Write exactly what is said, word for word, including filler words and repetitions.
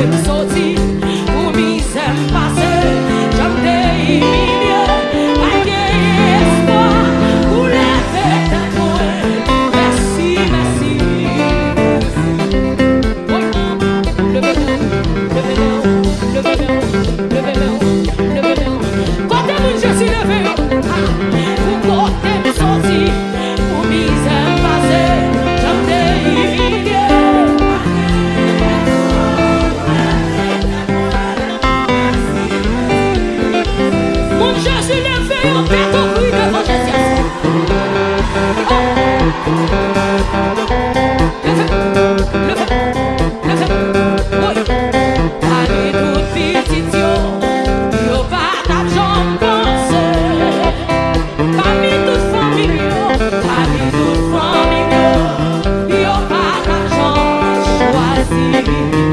M soti, pou mizè m pase, jan m te imilye, pa t gen espwa pou leve tèt mwen. Mèsi, mèsi. Leve men w, leve men w, leve men w, leve men w, leve men w. Kote moun Jezi leve yo? Pou kote m soti, pou mizè m pase, jan m te imilye. Moun Jezi leve yo, fè yon kri devan Jezi. Leve, leve, leve, woy. Pami tout pitit yo, yo pa t ap janm panse. Pami tout fanmi m yo, pami tout fanmi m yo, yo pa t ap janm chwazi.